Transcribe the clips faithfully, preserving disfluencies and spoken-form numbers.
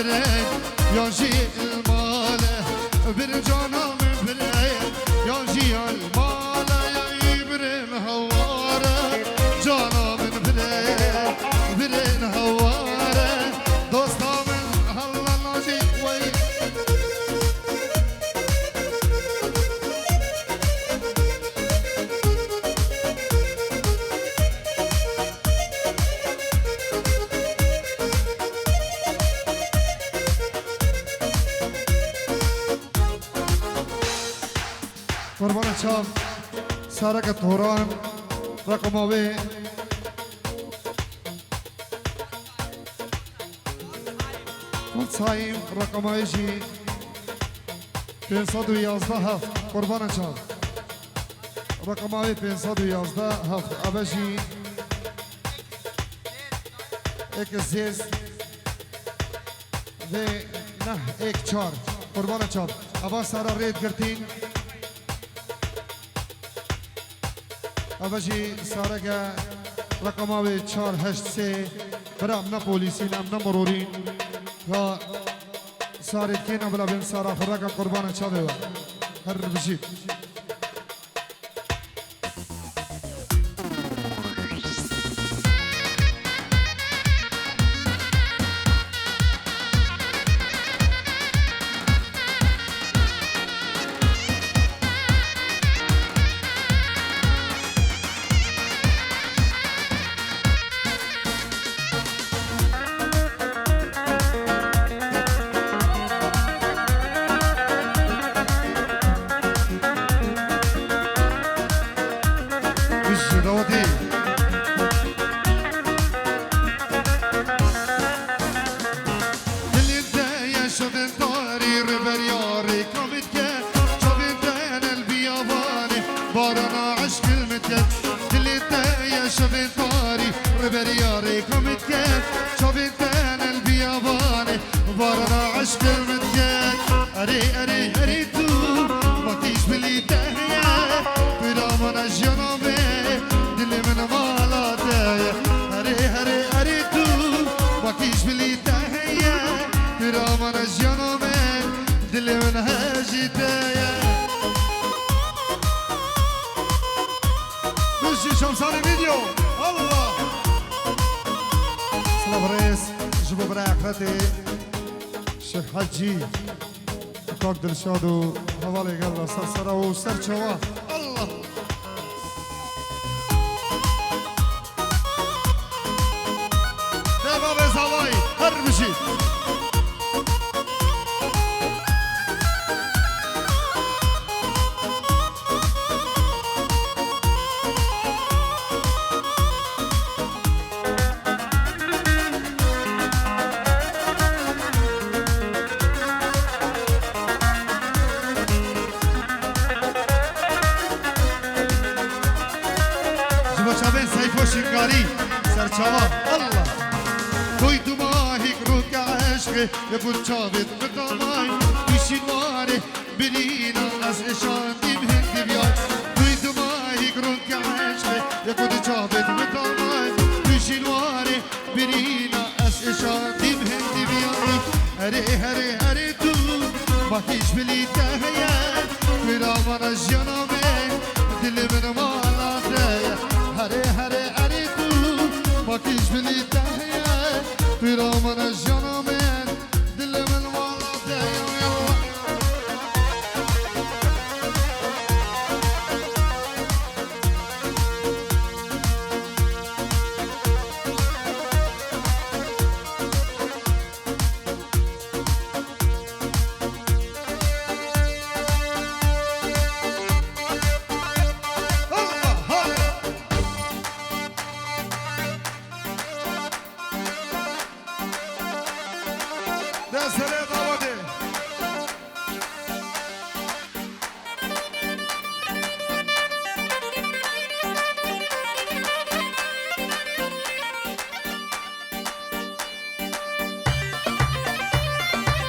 Yan jî li male, bir cana min bire, yan jî li male, ya îbrin heware, cana min bire, birin heware, dosta min hella najî wey. Qurbana çav, Sareke Toran, reqema wê. Fatsayî, reqema wê jî pênc sed û yazdeh heft. Qurbana çav. Reqema wê pênc sed û yazdeh heft. Eve jî êk zêz vê neh êk çar. Qurbana çav. Eva sara rêd girtîn. Eve jî sareke reqema wê çar heşt sê. Bira em ne polîsîn, em ne mirorîn. Ya sarê dikê ne bila bên sara xureka qurbana çavê we. Her bijît. Bijî dawetî. Dilê te ye şevên tarî, rêberiya rêka min dike. Çavên te ne li biyavanê, barana eşkil min dike. Dilê te ye şevên tarî, rêberiya rêka min dike. Çavên te ne li biyavanê, barana eşkil min dike. Erê, erê, erê tu, makîj bilî te heye. Pira min e jiyana me, dilê min mala te ye. Erê, erê, erê tu, makîj bilî te heye. Pira min e jiyana me, dilê min hejî te ye. Bijî Şemsanê Video. Allah. Silav rêz ji bo biraya Aqretê, Şêx Hecî, Kak Dilşad û hevalê gel de ser sera û ser çawa. Allah. Deva ve zavayî, her bijî. Ji bo çavên Seyfo Şingarî, serçawa, Allah. Toy dumahîk rûke eşqê, li gund çavên min damay. Pişîn warê birîna ez êşandîm hindî biyay. Toy dumahîk rûke eşqê, li gund çavên min damay. Pişîn warê Birîna ez êşandîm hindî biyayî. Herê, herê, herê tu, makîj bilî te heye. Pira min e jiyana me, dilê min mala te ye. Herê, herê, herê tu, makîj bilî te heye. Pira min e jiyana me, dilê min mala te ye. Dest helê dawadê.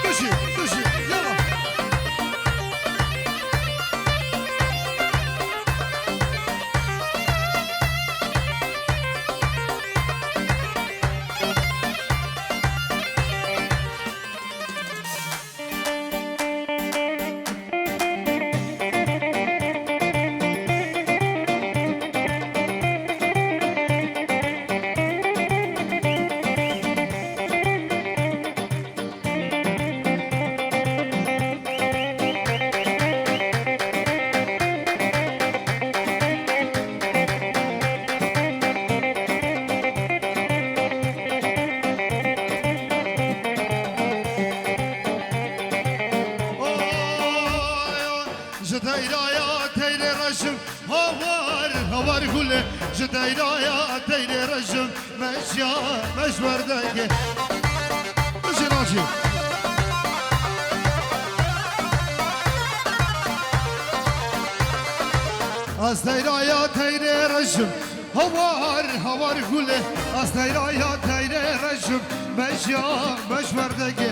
Bijî, bijî, yala. War gule, ji deyraya teyrê rejim, meşya, meş werdege. Bijî nacî. Ez deyraya teyrê rejim, hawar, hawar gule, ez deyraya teyrê rejim, meşya, meş werdege.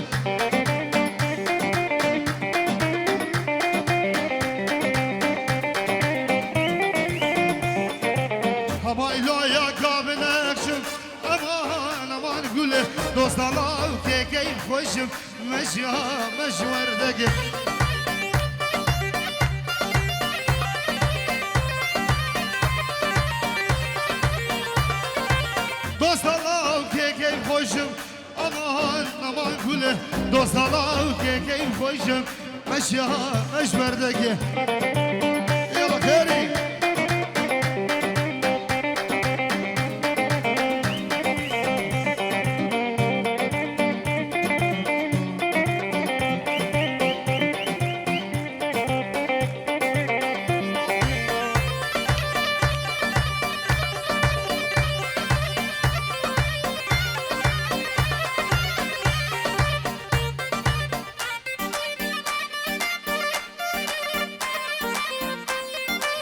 Hema îlaya gavine xşim, eman, eman gule, dostala û kêkeyî xweşim, meşya, meş werdege. Dostala û kêkeyî xweşim, aman, aman gule, dostala û kêkeyî xweşim, meşya, meş werdege. Yala xêrî.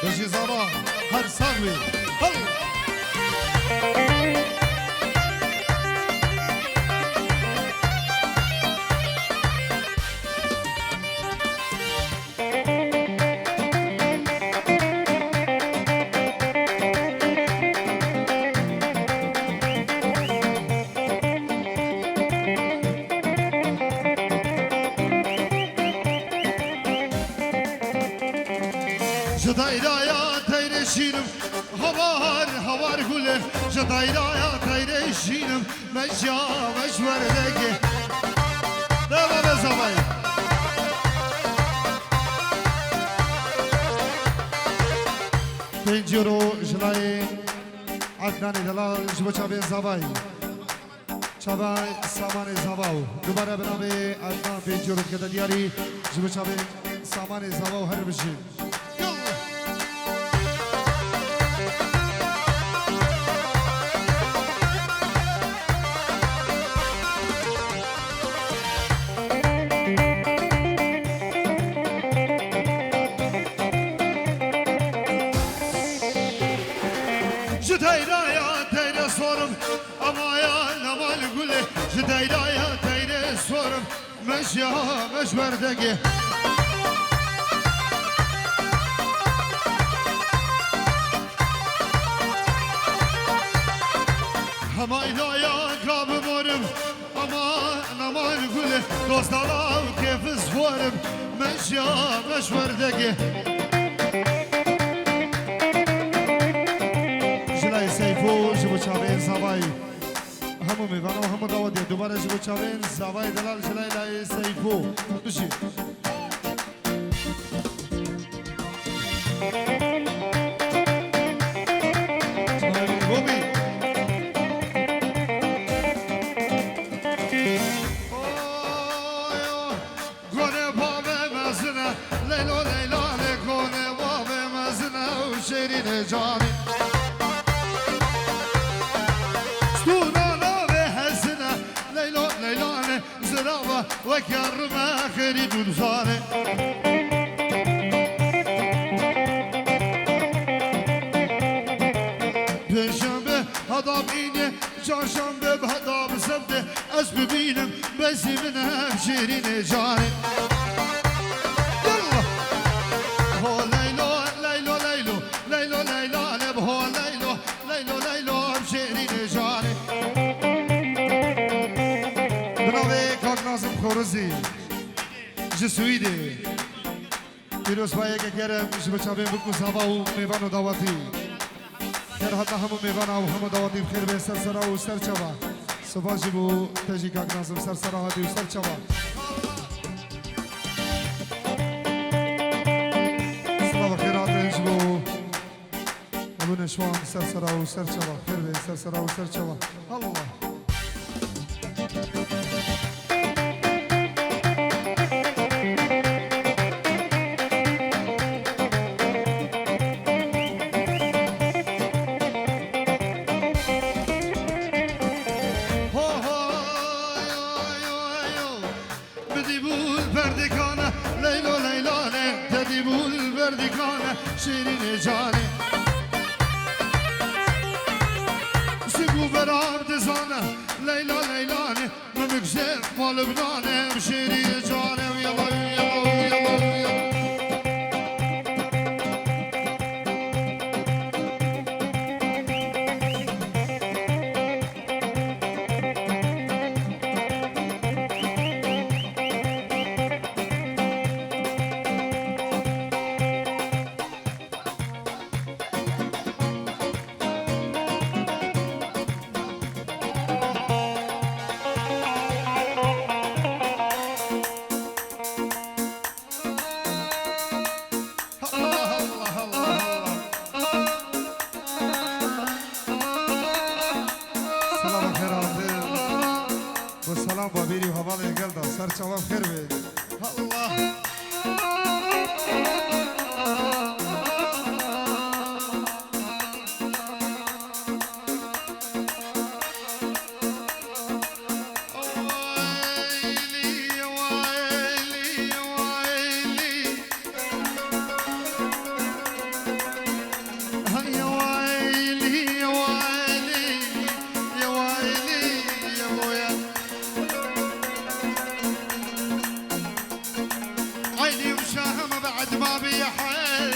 Bijî zava, her sax bî. Hal! Ji deyraya teyrê şînim, hawar, hawar gule, ji deyraya teyrê şînim, meşya, meş werdege. Devam e zavayê. Pênc euro ji layê Ednanê Delal ji bo çavên zavayê. Çavên samanê zava û dubare bi navê Ednan pêncî euro dikete diyarî ji bo çavên samanê zava û her bijî. Yallah. Ji teyraya teyre sorim, Amayan, aman gule, ji deyraya teyre sorim, meşya, meş werdege. Hema îlaya ka bimorim, aman, aman gule, dostala û kêfiz xorim, meşya, meş werdege. Ji layê Seyfo, ji bo çavên zavayî. Hemû mêvanan û hemû dawetiyê dubare ji bo çavên zavayê delal ji lay layê Seyfo. Bijî. Çavên Bobî. Oy, oy. Gone bavê mezine, Leylo Leylane, gone bavê mezine û şêrînê canî. Stûna navê hezine, Leylo Leylane, zirava weke rime xêrî dûrzanê. Pêşembe heda bînê, çarşembe heda bi sebdê, ez bibînim bezî min ev şêrînê canê. Yallah! Ho Leylo, Leylo, Leylo, Leylo, Leyla, leb ho Leylo, Leylo, Leylo, ev şêrînê canê. Bi navê Kak Nazim Xoruzî, ji Swîdê. Pîrozbayeke germ ji bo çavên bik û zava û mêvan û dawetî. Her hata hemû mêvana û hemû dawetî bi xêr bên ser sera û ser çava. Sipas jî bo te jî Kak Nazim ser sera hatî û ser çava. Silav û xêr hatin ji bo hemû neşwan ser sera û ser çava. Xêr bên ser sera û ser çava. Allah. Lubnanê şêrî canim, yala, yala, yala, yala. Allah, Allah, Allah, Allah. Selam xêr hatî. Bo selam babîrî û hevalê gel de ser çavan xêr be. Allah. عيني وشاهم بعد ما بيحل.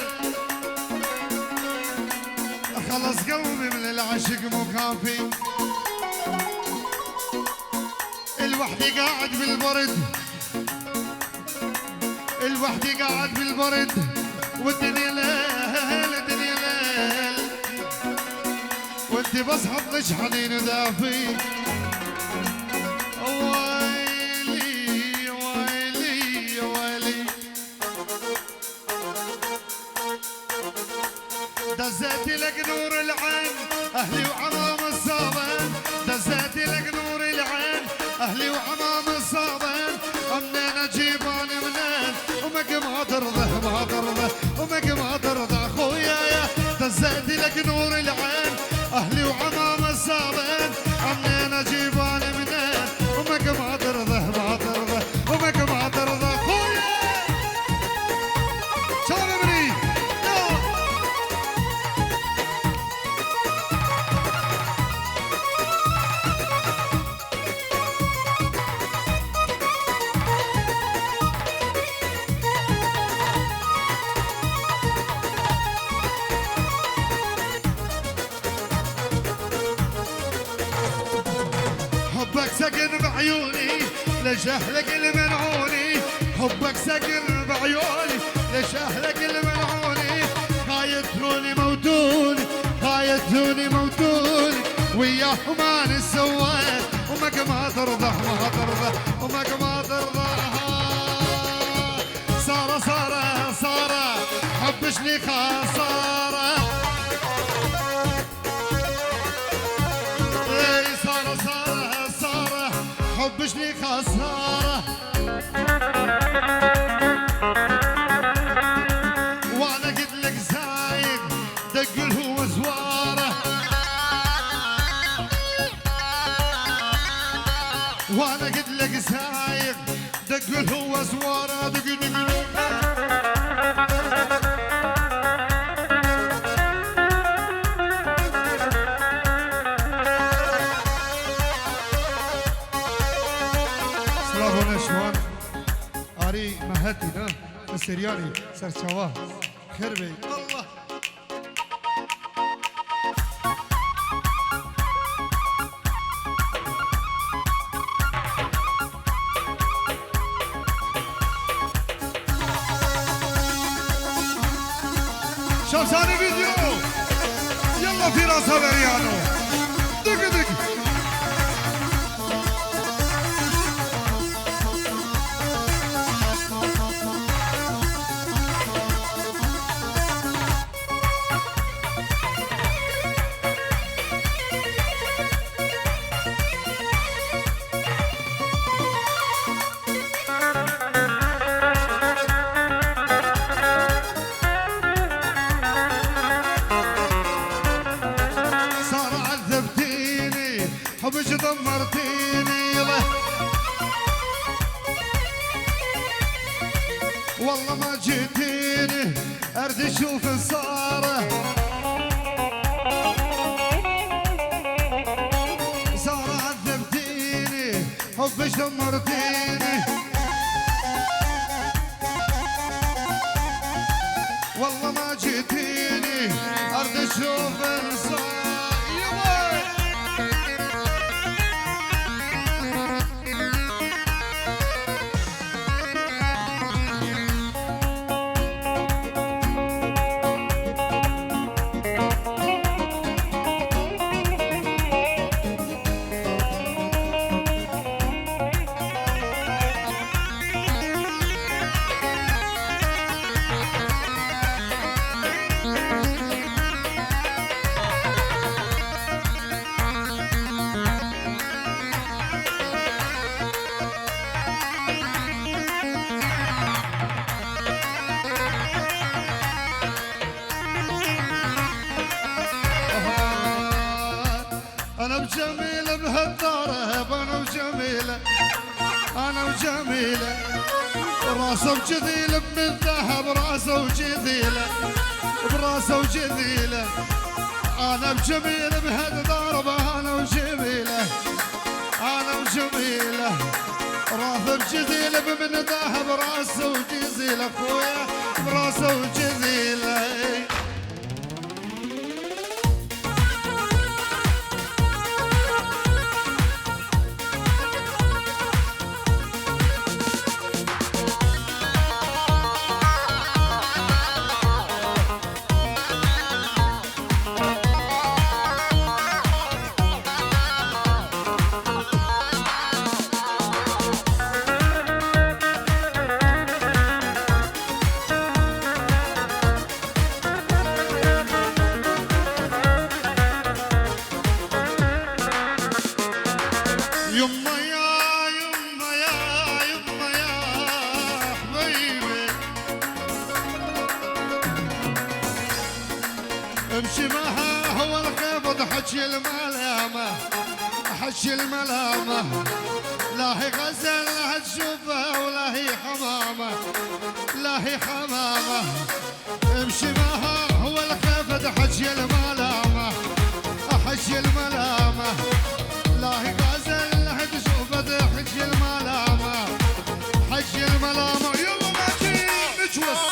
خلص قلبي من العشق مو كافي. الوحدي قاعد بالبرد. الوحدي قاعد بالبرد. والدنيا ليل، الدنيا ليل. وانت بس حظك حنين ودافي. ويلي، ويلي، ويلي. دزيتي لك نور العين، أهلي وعمام الصابين. دزيتي لك نور العين، أهلي وعمام الصابين. منين أجيبان منين؟ ومك ما ترضى، ما ترضى، ومك ما ترضى خويا يا. دزيتي لك نور العين، أهلي وعمام الصابين. منين أجيبان منين؟ ومك ما ترضى، ما ترضى، ومك ما ترضى خويا. شباب مني. حبك سكن بعيوني، لجهلك المنعوني. حبك سكن بعيوني، لجهلك المنعوني. خايتوني موتوني، خايتوني موتوني. وياهم أنا سويت، ومك ما ترضى، ما ترضى، ومك ما ترضى. سارة، سارة، سارة، حبش لي خسارة. إي سارة، سارة، سارة، حبش لي خسارة. وأنا قلت لك زايد، دق له وزوارة. وأنا قلت لك زايد، دق له وزوارة، دق، دق، دق. Slavone şwan. Arî mehetî ne. Miseryarî serçawa. Xêr bey. Allah. Şevzani video. Yalla Firas Haveriyano. Dik dik. سارة عذبتيني، حبك دمرتيني، يلا. والله ما جيتيني، أرد أشوف سارة. سارة عذبتيني، حب دمرتيني، والله ما جيتيني، أرض تشوف الصايبة. أنا بجميلة بهالدار، أنا وجميلة، أنا وجميلة. راسه وجذيلة من ذهب، راسه وجذيلة، براسه وجذيلة. أنا بجميلة بهالدار، أنا وجميلة، أنا وجميلة. راسه وجذيلة من ذهب، راسه وجذيلة، خويا، براسه وجذيلة. يما يا، يما يا، يما يا حبيبي. امشي معها هو الخيبة، حجي الملامة، حجي الملامة. لا هي غزل هتشوفها ولا هي حمامة، لا هي حمامة. امشي معها هو الخيفة حجي الملامة، حجي الملامة. لا هي غزل حد شوفة حجي الملامة، حجي الملامة. يلا ماشي نجوز،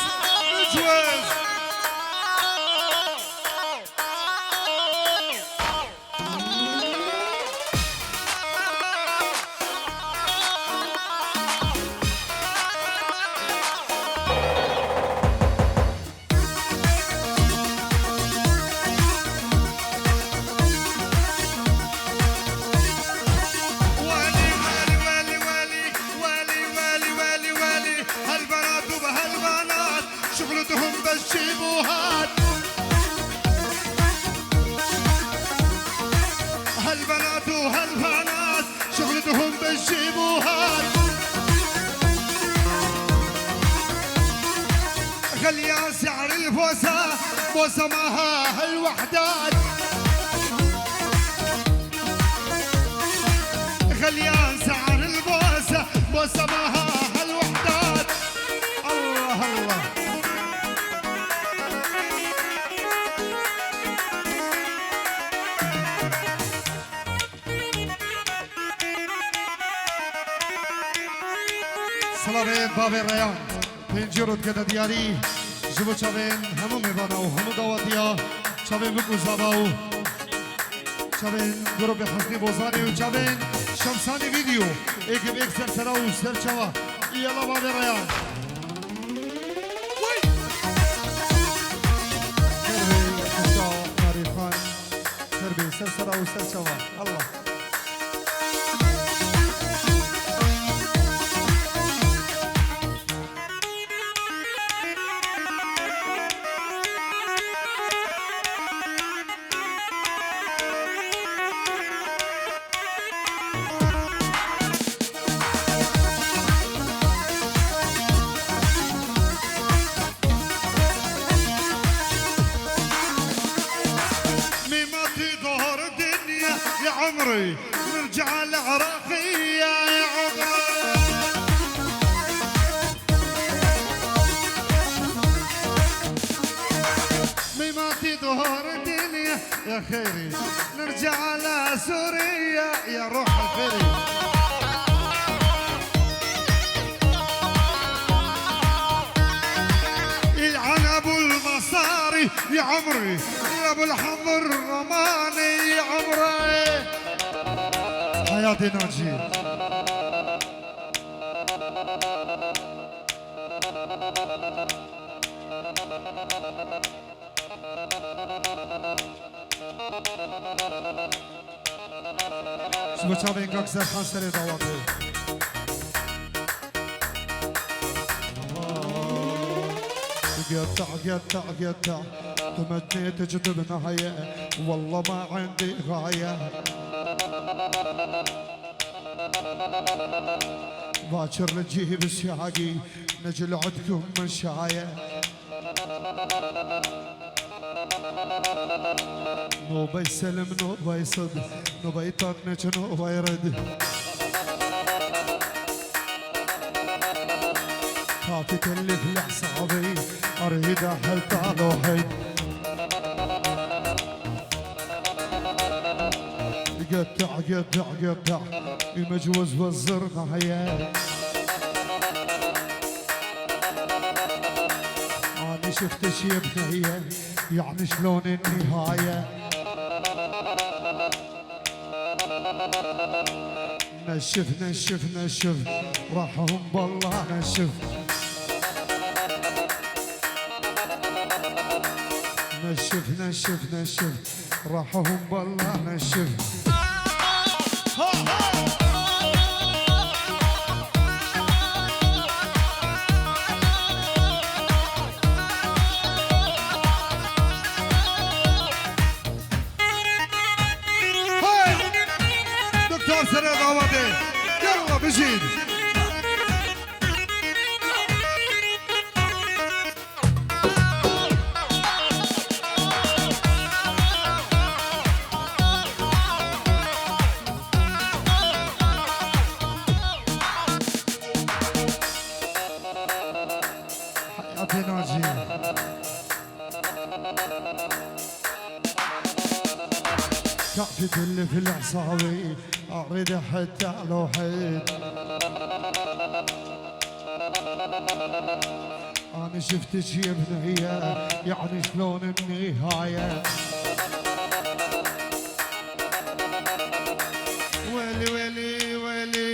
نجوز. والي، والي، والي، هالبنات وبهالبنات. شغلتهم بس جيب وهات. هالبنات وهالبنات شغلتهم بس جيب وهات. غليان سعر البوسة، بوسة ماها هالوحدات. غليان سعر البوسة، بوسة ماها هالوحدات. الله الله. Silavê bavê Reyan. Pêncî rû dikete diyarî ji bo çavên hemû mêvana û hemû dawetiya, çavên Bik û Zava û çavên grûpê Hesnî Bozanê û çavên Şemsanî Vîdeo. Êk bi êk ser sera û ser çava. Yela bavê Reyan. Wey! Xêr be, Xwişka Narîxan. Xêr be, ser sera û ser çava. Allah. ميماتي دهور الدنيا يا عمري، نرجع العراقية يا عمري. ميماتي دهور الدنيا يا خيري، نرجع على سوريا يا روح خيري. عمري يا ابو الحضر رماني عمري. حياتي ناجي. Ji bo çavên kak Serxan serê dawatê. Geta, geta, geta. تمنيت جذبنا هيا، والله ما عندي غاية. باكر نجيب السياقي، نجي لعندكم من شاية. نوبة يسلم، نوبة يصد، نوبة يطنش، نوبة يرد. خافت اللي في العصابي، أريد حتى لوحد. قطع، قطع، قطع، يمجوز وزرنا هيا. أنا شفت شي بنية، يعني شلون النهاية. نشف، نشف، نشف، راحهم بالله نشف. نشف، نشف، نشف، راحهم بالله نشف. هاي! دكتور سند عوضي، يلا بجيد. حياتي ناجي. كافة اللي في العصاوي، أريد حتى لو حيد. أنا شفتك يا بنية، يعني شلون النهاية. ويلي، ويلي، ويلي،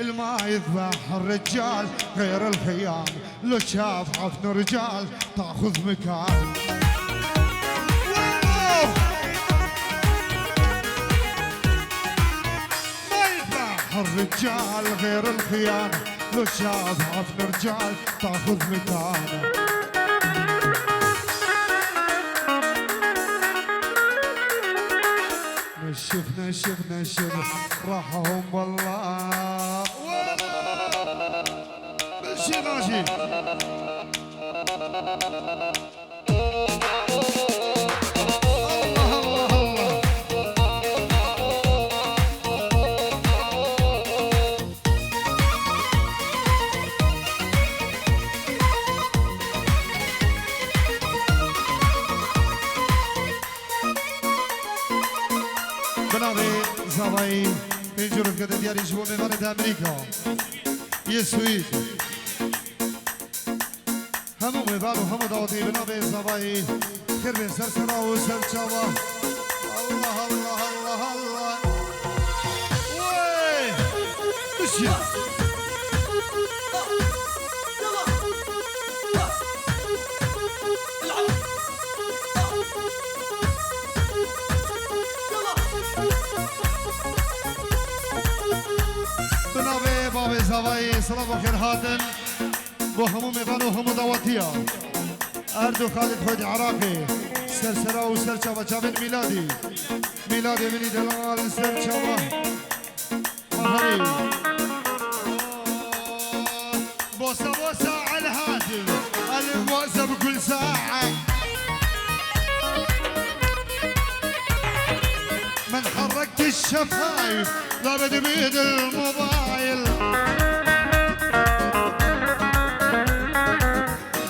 الما يذبح الرجال غير الخيال. لو شاف عفن رجال تاخذ مكان. ما يذبح الرجال غير الخيانة. لو شاف عفن رجال تاخذ مكانه. نشف، نشف، نشف، راحهم والله. شي ماشي. الله، الله، الله. Bi navê Zavayî pêncî rûvgerde diyarî ji bo mêvanê di Amerîka yê Swîd. Hemû mêvan û hemû dawetî bi navê Zavayî xêr bên ser sera û ser çava. Allah, Allah, Allah, Allah. Wey! Bişiya. Bi navê bavê Zavayî, silav û xêr hatin. Bo hemû mêvan û hemû dawetiya. Erdo Xalid Xwedî Iraqê. Ser sera û ser çava çavên mîladî. Mîladê min î delal ser çava. Maherî. بوسة بوسة على الهاتف، الف بوسة بكل ساعة. من حركت الشفايف، ضربت بيد الموبايل.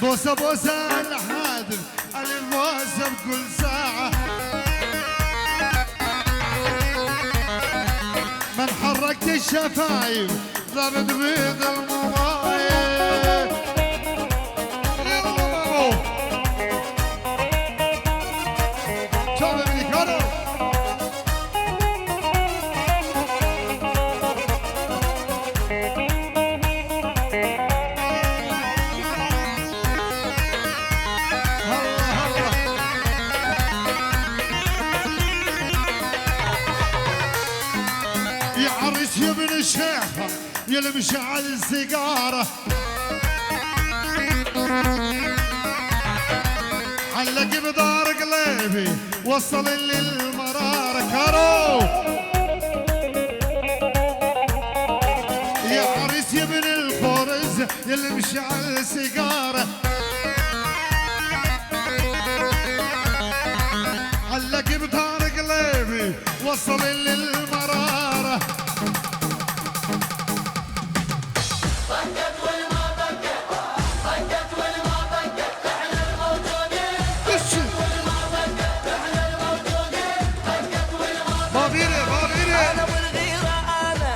بوسة بوسة على الهاتف، الف بوسة بكل ساعة. من حركت الشفايف، ضربت بيد الموبايل. يلا بابا. يا ابن الشيخ، يا المشعل السيجارة. علق بدار قلبي، وصل للمرار كارو. يا عريس يا ابن الخورز، يا المشعل السيجارة. علق بدار قلبي، وصل للمرارة. طقت والما طقت، طقت والما طقت، احنا الموجودين. طقت والما طقت، احنا الموجودين. طقت والما طقت. بابيري، بابيري. انا والغيرة انا،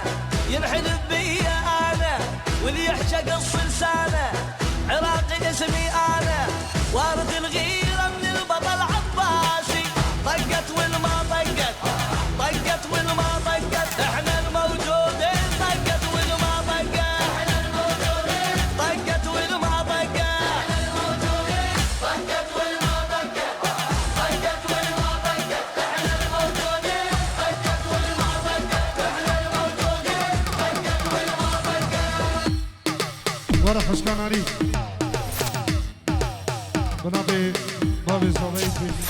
ينحلف بيا انا، واللي يحكى قص لسانه. عراقي اسمي انا، وارث الغيرة من البطل عباسي. طقت والما طقت، طقت والما طقت، احنا الموجودين. طقت والما طقت، طقت والما طقت، طقت والما طقت، طقت والما طقت، احنا الموجودين. طقت والما طقت، احنا الموجودين. طقت والما طقت. Were xweşka narî. Bi navê bavê Zoleyê.